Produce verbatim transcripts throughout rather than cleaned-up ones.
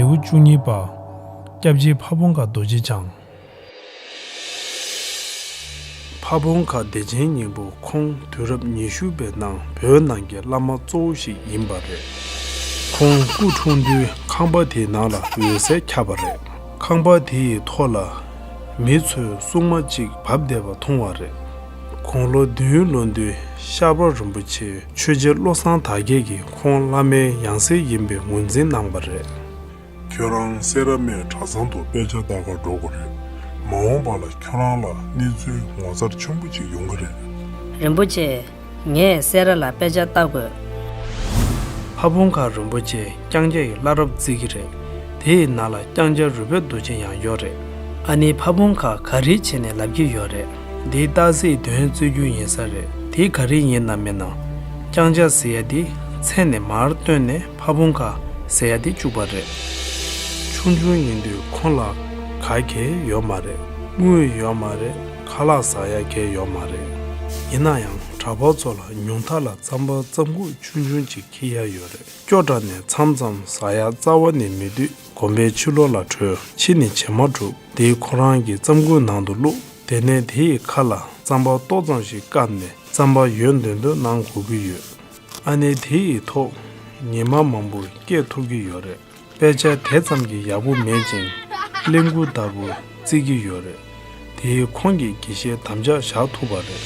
ལེའུ་བཅུ་གཉིས་པ། སྐྱབས་རྗེ་ཕ་བོང་ཁ་རྡོ་རྗེ་འཆང་། ཕ་བོང་ཁ་བདེ་ཆེན་སྙིང་པོ་ཁོང་དུས་རབས་ཉི་ཤུ་པའི་ནང་བོད་ནང་གི་བླ་མ་གཙོ་བོ་ཞིག་ཡིན་པ་རེད། ཁོང་སྐུ་འཁྲུངས་དུས་ཁང་པ་དེའི་ནང་ལ་འོད་ཟེར་ཁྱབ་པ་རེད། ཁང་པ་དེ་ཡི་ཐོག་ལ་མི་ཚོས་སྲུང་མ་གཅིག་བབས་བསྡད་པ་མཐོང་བ་རེད། དགུང་ལོ་བདུན་ལོན་དུས་ཤར་པ་རིན་པོ་ཆེ་ཆོས་རྗེ་བློ་བཟང་དར་རྒྱས་ཀྱིས་ཁོང་བླ་མའི་ཡང་སྲིད་ཡིན་པའི་ངོས་འཛིན་གནང་བ་རེད། ཁྱོད་རང་སེ་ར་སྨད་གྲྭ་ཚང་དུ་དཔེ་ཆ་ལྟ་གར་འགྲོ་དགོས་རེད། མ་འོངས་པ་ལ་ཁྱོད་རང་ལ་གནས་ཚུལ་ངོ་མཚར་ཆེན་པོ་ཅིག་ཡོང་གི་རེད། རིན་པོ་ཆེ། ངས་སེ་ར་ལ་དཔེ་ཆ་ལྟ་དགོས། ཕ་བོང་ཁ་རིན་པོ་ཆེ་རྐྱང་རྐྱང་གི་བླ་རབས་བརྩི་གི་རེད། དེ་ཡི་ནང་ལ་རྐྱང་རྐྱང་རུས་པའི་རྡོ་རྗེ་ཡང་ཡོད་རེད། ཨ་ནི་ཕ་བོང་ཁ་ག་རེ་བྱས་ནས་ལབ་ཀྱི་ཡོད་རེད། འདི་རྟག་གཟིགས་དོན་རྩོད་རྒྱུ་ཡིན་ས་རེད། དེ་ག་རེ་ཡིན་ནམ་མིན་ནམ། རྐྱང་རྐྱང་ཟེར་ཡ་དེ་མཚན་ནས་མར་བཏོན་ནས་ཕ་བོང་ཁ་ཟེར་ཡ་དེ་བཅུག་པ་རེད། ཆུང་ཆུང་ཡིན་དུས་ཁོང་ལ་ག་གེ་ཡོད་མ་རེད། དངུལ་ཡོད་མ་རེད། ཁ་ལག་ཟ་ཡ་གེ་ཡོད་མ་རེད། ཡིན་ན་ཡང་གྲྭ་པ་ཚོ་ལ་ཉུང་མཐའ་ལ་རྩམ་པ་རྩམ་ཁུག་ཆུང་ཆུང་ཅིག་འཁྱེར་ཡ་ཡོད་རེད། སྐྱོ་དྲགས་ནས་མཚམས་མཚམས་ཟ་ཡ་རྩ་བ་ནས་མེད་དུས་དགོན་པའི་ཕྱི་ལོགས་ལ་བྲོས། ཕྱི་ནས་བྱེ་མ་སྒྲུག་དེ་ཁོ་རང་གི་རྩམ་ཁུག་ནང་དུ་བླུགས། དེ་ནས་དེ་ཡི་ཁ་ལ་རྩམ་པ་ཏོག་ཙམ་ཞིག་བཀབ་ནས་རྩམ་པ་ཡོད་འདོད་འདོད་གནང་དགོས་ཀྱི་ཡོད། ཨ་ནེ་དེ་ཡི་ཐོག་ཉི་མ་མང་པོ་སྐྱེལ་ཐུབ་ཀྱི་ཡོད་རེད། དཔེ་ཆ་དེ་ཙམ་གྱིས་ཡག་པོ་མེད་ཅིང་གླེན་ལྐུགས་ལྟ་བུ་བརྩི་གི་ཡོད་རེད། དེས་ཁོང་གི་དགེ་བཤེས་དམ་བཅའ་བཞག་ཐུབ་པ་རེད།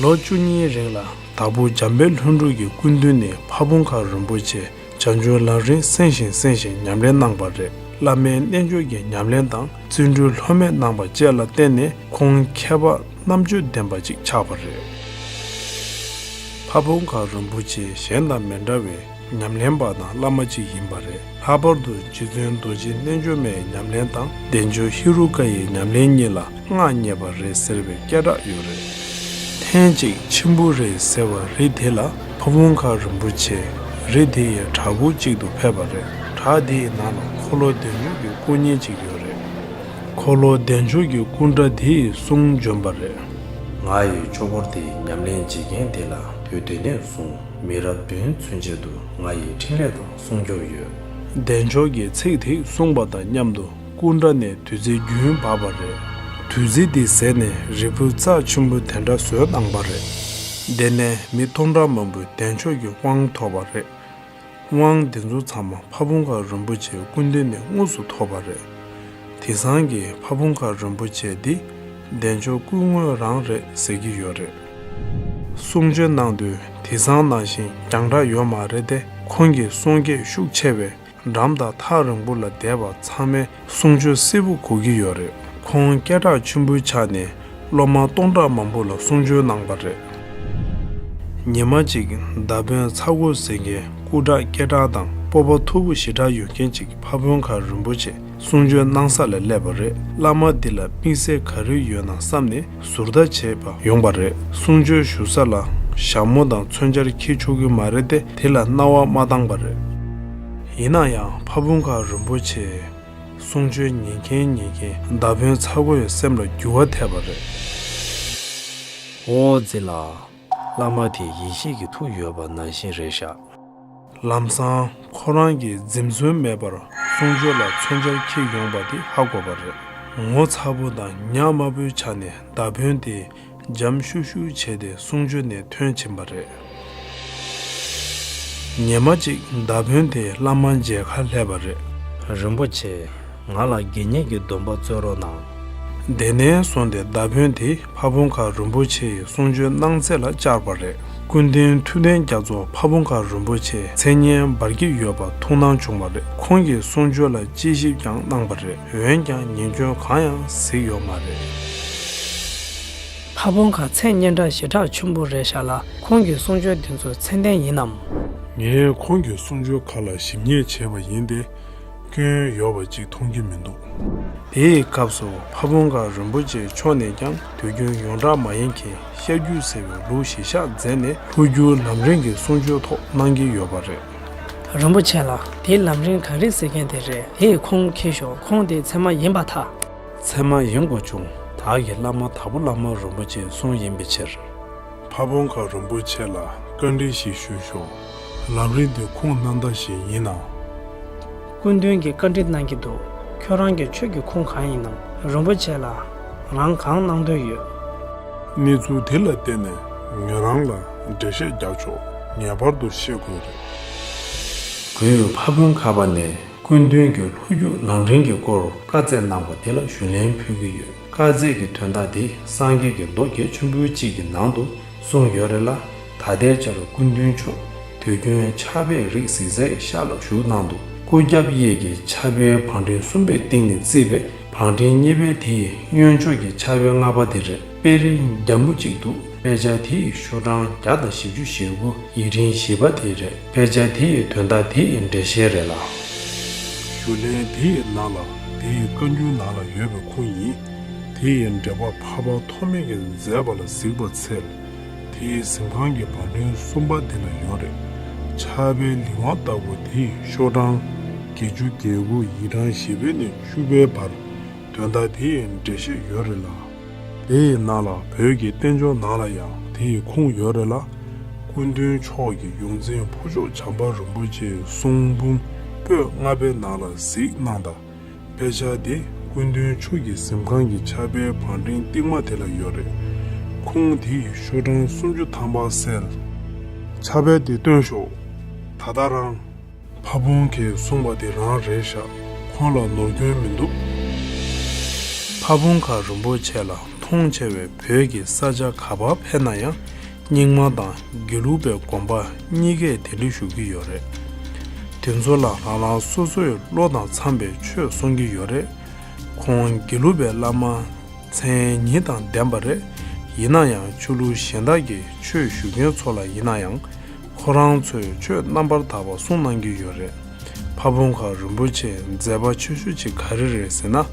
ལོ་བཅུ་གཉིས་རིང་ལ་དྭགས་པོ་འཇམ་དཔལ་ལྷུན་གྲུབ་ཀྱི་སྐུ་མདུན་ནས་ཕ་བོང་ཁ་རིན་པོ་ཆེ་བྱང་ཆུབ་ལམ་རིམ་གསན་ཞིང་གསན་ཞིང་ཉམས་ལེན་གནང་བ་རེད། བླ་མའི་རྣལ་འབྱོར་གྱི་ཉམས་ལེན་དང་བརྩོན་འགྲུས་ལྷོད་མེད་གནང་བ་བཅས་ལ་བརྟེན་ནས་ཁོང་མཁས་པ་རྣམ་དཔྱོད་ལྡན་པ་ཅིག་ཆགས་པ་རེད། ཕ་བོང་ཁ་རིན་པོ་ཆེ་གཞན་དང་མི་འདྲ་བའི་ཉམས་ལེན་པ་དང་བླ་མ་ཅིག་ཡིན་པ་རེད། ལྷག་པར་དུ་རྗེ་བཙུན་རྡོ་རྗེ་རྣལ་འབྱོར་མའི་ཉམས་ལེན་དང་བདེ་མཆོག་ཧེ་རུ་ཀ་ཡི་ཉམས་ལེན་གཉིས་ལ་མངའ་བརྙེས་པ་རེད་ཟེར་བའི་སྐད་གྲགས་ཡོད་རེད། ཐེངས་གཅིག་མཆིམས་ཕུ་རི་ཟེར་བ་རི་དེ་ལ་ཕ་བོང་ཁ་རིན་པོ་ཆེ་རི་དེ་ཡི་བྲག་ཕུག་ཅིག་ཏུ་ཕེབས་པ་རེད། བྲག་དེ་ཡི་ནང་ལ་འཁོར་ལོ་བདེ་མཆོག་གི་སྐུ་བརྙན་ཅིག་ཡོད་རེད། འཁོར་ལོ་བདེ་མཆོག་གི་སྐུ་འདྲ་དེ་ཡི་གསུང་འབྱོན་པ་རེད། ང་ཡི་ཆོས་སྐོར་དེ་ཉམས་ལེན་བྱེད་མཁན་དེ་ལ་དུས་དེ་ནས་བཟུང་མི་རབས་བདུན་ཚུན་ཆད་དུ་ང་ཡི་འཕྲིན་ལས་དང་སྲུང་སྐྱོབ་ཡོད། བདེ་མཆོག་གིས་ཚིག་དེ་གསུངས་པ་དང་མཉམ་དུ་སྐུ་འདྲ་ནས་བདུད་རྩི་རྒྱུན་བབས་པ་རེད། བདུད་རྩི་དེ་ཟད་ནས་རིལ་བུ་རྩ་ཆེན་པོ་དེ་འདྲ་བཟོས་གནང་བ་རེད། དེ་ནས་མི་སྟོང་ཕྲག་མང་པོས་བདེ་མཆོག་གི་དབང་ཐོབ་པ་རེད། དབང་དེ་ཚོ་ཚང་མ་ཕ་བོང་ཁ་རིན་པོ་ཆེའི་སྐུ་མདུན་ནས་དངོས་སུ་ཐོབ་པ་རེད། དེང་སང་གི་ཕ་བོང་ཁ་རིན་པོ་ཆེ་འདི་བདེ་མཆོག་སྐུ་དངོས་རང་རེད་ཟེར་གྱི་ཡོད་རེད། གསུང་ཆོས་གནང་དུས་དེང་སང་ནང་བཞིན་རྒྱང་བསྒྲགས་ཡོད་མ་རེད་དེ། ཁོང་གི་གསུང་སྐད་ཤུགས་ཆེ་བས་འགྲམ་དང་ཐག་རིང་པོ་ལ་བསྡད་པ་ཚང་མས་གསུང་ཆོས་གསལ་པོ་གོ་གི་ཡོད་རེད། ཁོང་སྐད་གྲགས་ཆེན་པོའི་ཆ་ནས་སློབ་མ་སྟོང་ཕྲག་མང་པོ་ལ་གསུང་ཆོས་གནང་བ་རེད། ཉི་མ་གཅིག་མདའ་དཔོན་ཚ་གོ་ཟེར་མཁན་སྐུ་དྲག་སྐད་གྲགས་དང་སྤོབས་པ་མཐོ་པོ་ཞེ་དྲག་ཡོད་མཁན་ཅིག་ཕ་བོང་ཁ་རིན་པོ་ཆེ་གསུང་ཆོས་གནང་ས་ལ་སླེབས་པ་རེད། བླ་མ་འདི་ལ་དམིགས་བསལ་ག་རེ་ཡོད་ན་བསམ་ནས་ཟུར་ལྟ་བྱེད་པ་ཡོང་པ་རེད། གསུང་ཆོས་ཞུ་ས་ལ་ཞྭ་མོ་དང་མཚོན་ཆ་འཁྱེར་ཆོག་གི་མ་རེད་དེ། དེ་ལ་རྣ་བ་མ་བཏང་པ་རེད། ཡིན་ན་ཡང་ཕ་བོང་ཁ་རིན་པོ་ཆེ་གསུང་ཆོས་ཉན་མཁན་ཉན་མཁན་མདའ་དཔོན་ཚ་གོ་ཡི་སེམས་ལ་འགྱུར་བ་ཐེབས་པ་རེད། ཨོ་ཙི་ལ། བླ་མ་དེ་ཡེ་ཤེས་ཀྱི་ཐུགས་ཡོད་པ་ནང་བཞིན་རེད་ཤག་ལམ་སང་ཁོ་རང་གིས་འཛེམ་ཟོན་མེད་པར་གསུང་ཆོས་ལ་མཚོན་ཆ་འཁྱེར་ཡོང་པ་དེ་ཧ་གོ་བ་རེད། ངོ་ཚ་པོ་དང་ཉག་དམར་པོའི་ཆ་ནས་མདའ་དཔོན་དེ་འཇམ་ཤུག་ཤུག་བྱས་ཏེ་གསུང་ཆོས་ནས་ཐོན་ཕྱིན་པ་རེད། ཉི་མ་གཅིག་མདའ་དཔོན་དེ་བླ་མ་མཇལ་ཁར་སླེབས་པ་རེད། རིན་པོ་ཆེ། ང་ལ་དགེ་བསྙེན་གྱི་སྡོམ་པ་སྩོལ་རོགས་གནང་། དེ་ནས་བཟུང་སྟེ་མདའ་དཔོན་དེ་ཕ་བོང་ཁ་རིན་པོ་ཆེ་ཡི་གསུང་ཆོས་གནང་ཚད་ལ་བཅར་བ་རེད། སྐུ་མདུན་ཐུབ་བསྟན་རྒྱ་མཚོ་ཕ་བོང་ཁ་རིན་པོ་ཆེའི་མཚན་སྙན་འབར་གྱི་ཡོད་པ་ཐུགས་སྣང་བྱུང་བ་རེད། ཁོང་གིས་གསུང་ཆོས་ལ་དཔྱད་ཞིབ་ཀྱང་གནང་བ་རེད། འོན་ཀྱང་ཉེས་སྐྱོན་གང་ཡང་གཟིགས་ཡོད་མ་རེད། ཕ་བོང་ཁ་མཚན་སྙན་གྲགས་ཞེ་དྲག་ཆེན་པོ་རེད་ཤག་ལ། ཁོང་གི་གསུང་ཆོས་འདི་ཚོ་མཚན་ལྡན་ཡིན་ནམ། ངས་ཁོང་གི་གསུང་ཆོས་ཁག་ལ་ཞིབ་གཉེར་བྱས་པ་ཡིན་ཏེ། སྐྱོན་ཡོད་པ་ཅིག་མཐོང་གི་མི་འདུག་དེའི་སྐབས་སུ་ཕ་བོང་ཁ་རིན་པོ་ཆེ་མཆོག་ནས་ཀྱང་དུས་རྒྱུན་ཡོངས་གྲགས་མ་ཡིན་མཁན་བཤད་རྒྱུད་ཟེར་བའི་ལུགས་གཞི་བཞག་མཛད་ནས་ལྷོ་རྒྱུད་ལམ་རིམ་གྱི་གསུང་ཆོས་ཐོག་གནང་གི་ཡོད་པ་རེད། རིན་པོ་ཆེ་ལགས། དེ་ལམ་རིམ་ག་རེ་ཟེར་མཁན་དེ་རེད། དེ་ཁོང་མཁྱེན་ཤོག་ཁོང་དེ་ཚད་མ་ཡིན་པར་ཐལ། ཚད་མ་ཡིན་དགོས་བྱུང་། བདག་གི་བླ་མ་དྭགས་པོ་བླ་མ་རིན་པོ་ཆེའི་གསུང་ཡིན་པའི་ཕྱིར། ཕ་བོང་ཁ་རིན་པོ་ཆེ་ལ་བཀའ་འདྲི་ཞིག་ཞུས་ཤོག་ལམ་རིམ་འདི་ཁུངས་སྣ་མདའ་ཞིག་ཡིན་ནམ། སྐུ་མདུན་གྱིས་བཀའ་འདྲི་གནང་གི་འདུག་ཁྱོད་རང་གི་ཆོས་ཀྱི་ཁུངས་གང་ཡིན་ནམ། རིན་པོ་ཆེ་ལགས། རང་གང་གནང་འདོད་ཡོད། གནས་ཚུལ་དེ་ལ་བརྟེན་ནས་ངེད་རང་ལ་འགྲེལ་བཤད་རྒྱག་ཆོག་ངེས་པར་དུ་ཤེས་དགོས་རེད། གུས་ཕ་བོང་ཁ་པ་ནས་སྐུ་མདུན་གྱི་ལྷོ་རྒྱུད་ལམ་རིམ་གྱི་སྐོར་བཀའ་སྩལ་གནང་བ་དེ་ལ་ཞུ་ལན་ཕུལ་གྱི་ཡོད། བཀའ་སྩལ་གྱི་དོན་དག་དེ་སངས་རྒྱས་ཀྱི་མདོ་གལ་ཆེན་པོ་གཅིག་གི་ནང་དུ་གསུངས་ཡོད་རེད་ལ། ད་ལྟའི་ཆར་སྐུ་མདུན་མཆོག་དུས་རྒྱུན་ཕྱག་དཔེ་རིགས་གཟིགས་སའི་ཤག་ལ་བཞུགས་གནང་འདུག་སྐུ་རྒྱབ་གཡས་ཀྱི་ཕྱག་དཔེའི་བང་ཕྲེང་གསུམ་པའི་སྟེང་ནས་བརྩིས་པའི་བང་ཕྲེང་གཉིས་པའི་དེ་ཡི་གཡོན་ཕྱོགས་ཀྱི་ཕྱག་དཔེ་ལྔ་པ་དེ་རེད། དཔེ་རིས་འཇམ་པོ་གཅིག་འདུག་དཔེ་ཆ་དེ་ཡི་ཤོག་གྲངས་བརྒྱ་དང་བཞི་བཅུ་ཞེ་དགུ་ཡིག་ཕྲེང་བཞི་པ་དེ་རེད། དཔེ་ཆ་དེ་ཡི་དོན་དག་དེ་ཡི་འགྲེལ་བཤད་རེད་ལ། ཞུ་ལན་དེ་ཡི་ནང་ལ་དེ་ཡི་བཀའ་འགྱུར་ནང་ལ་ཡོད་པའི་ཁུངས་ཡིན། དེ་ཡི་འགྲེལ་པ་འཕགས་པ་ཐོགས་མེད་ཀྱིས་མཛད་པ་ལ་གཟིགས་པར་འཚལ། དེའི་གཟིམ་ཁང་གི་བང་ཕྲེང་གསུམ་པ་དེ་ལ་ཡོད་རེད། ཕྱག་དཔེ་ལི་ཝང་ལྟ་བུ་དེའི་ཤོག་གྲངས་བརྒྱད་ཅུ་གྱ་དགུ་ཡིག་ཕྲེང་བཞི་པའི་ནས་བཅུ་པའི་བར་དོན་དག་དེ་ཡི་འགྲེལ་བཤད་ཡོད་རེད་ལ། དེ་ཡི་ནང་ལ་བོད་ཀྱི་བསྟན་འབྱུང་ནང་ལ་ཡང་དེ་ཡི་ཁུངས་ཡོད་རེད་ལ། སྐུ་མདུན་མཆོག་གི་ཡོངས་འཛིན་ཕུར་ལྕོག་བྱམས་པ་རིན་པོ་ཆེའི་གསུང་འབུམ་པོད་ལྔ་པའི་ནང་ལ་གཟིགས་གནང་དང་། དཔེ་ཆ་དེ་སྐུ་མདུན་མཆོག་གི་གཟིམ་ཁང་གི་ཕྱག་དཔེའི་བང་ཕྲེང་སྟེང་མ་དེ་ལ་ཡོད་རེད། ཁུངས་དེ་ཡི་ཤོག་གྲངས་སུམ་ཅུ་ཐམ་པ་གསལ། ཕྱག་དཔེ་དེ་སྟོན་ཤོག་ད་ལྟ་རང་། ཕ་བོང་ཁས་གསུངས་པ་དེ་རང་རེད་ཤག་ཁོང་ལ་ནོར་སྐྱོན་མི་འདུག་ཕ་བོང་ཁ་རིན་པོ་ཆེ་ལ་མཐོང་ཆེ་བའི་བོད་ཀྱི་ས་ཆ་ག་པར་ཕེབས་ན་ཡང་། རྙིང་མ་དང་དགེ་ལུགས་པའི་དགོན་པ་གཉིས་ཀས་དེ་འདྲ་ཞུ་གི་ཡོད་རེད། དེ་ཚོ་ལ་རང་རང་སོ་སོའི་བློ་དང་འཚམ་པའི་ཆོས་གསུང་གི་ཡོད་རེད། ཁོང་དགེ་ལུགས་པའི་བླ་མ་མཚན་ཉིད་དང་ལྡན་པ་རེད། ཡིན་ན་ཡང་ཆོས་ལུགས་གཞན་དག་གི་ཆོས་ཞུ་མཁན་ཚོ་ལ་ཡིན་ན་ཡང་། ཁོ་རང་ཚོས་ཆོས་རྣམ་པར་དག་པ་གསུང་གནང་གི་ཡོད་རེད། ཕ་བོང་ཁ་རིན་པོ་ཆེའི་མཛད་པ་ཆེ་ཤོས་ཅིག་ག་རེ་རེད་ཟེར་ན།